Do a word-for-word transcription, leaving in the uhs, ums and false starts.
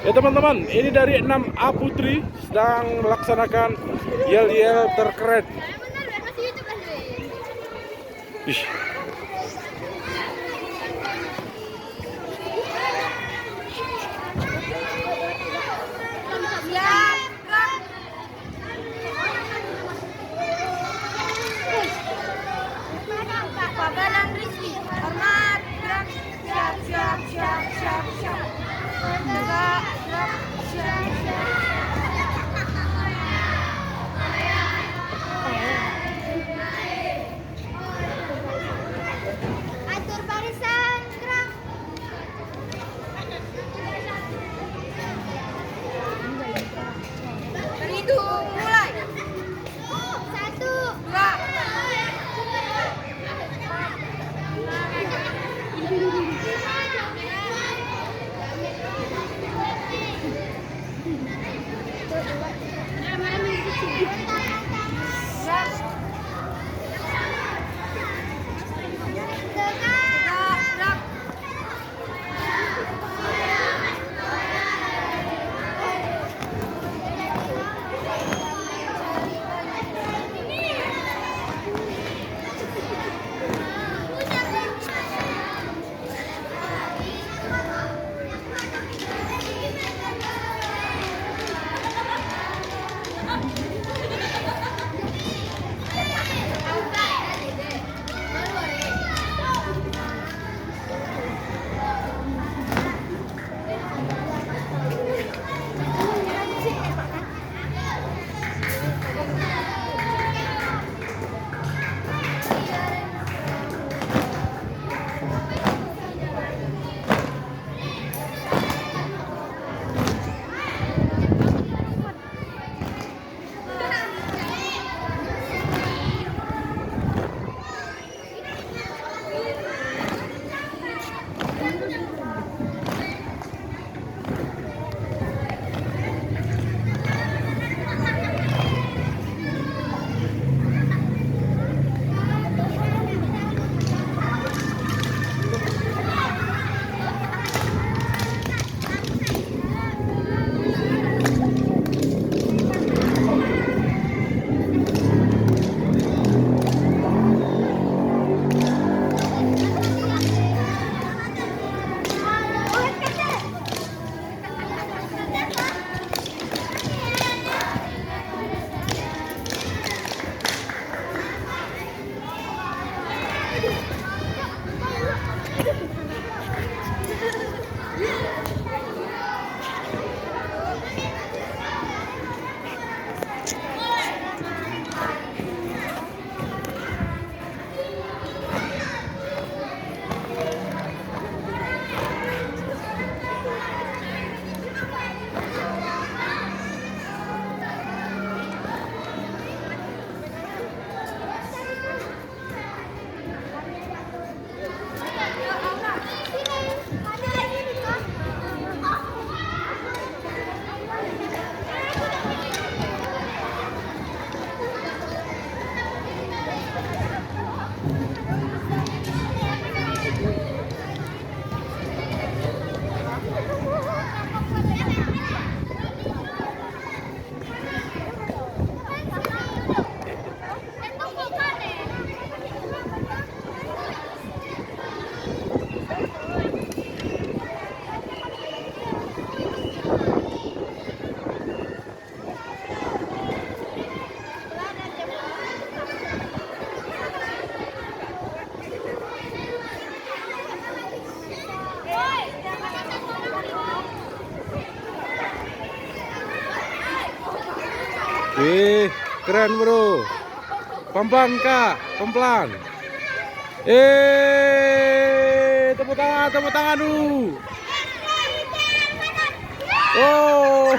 Ya teman-teman, ini dari enam A Putri sedang melaksanakan yel-yel terkeren. Ih. Pagalan Rizky, hormat, gerak, siap, siap, siap, siap, siap. Gerak, gerak, siap, siap, siap. Atur barisan, gerak. Dari itu mulai. Satu. Dua. Wih, keren, Bro. Pelan-pelan, Kak, pelan-pelan. Eh, tepuk tangan, tepuk tangan dulu. Oh.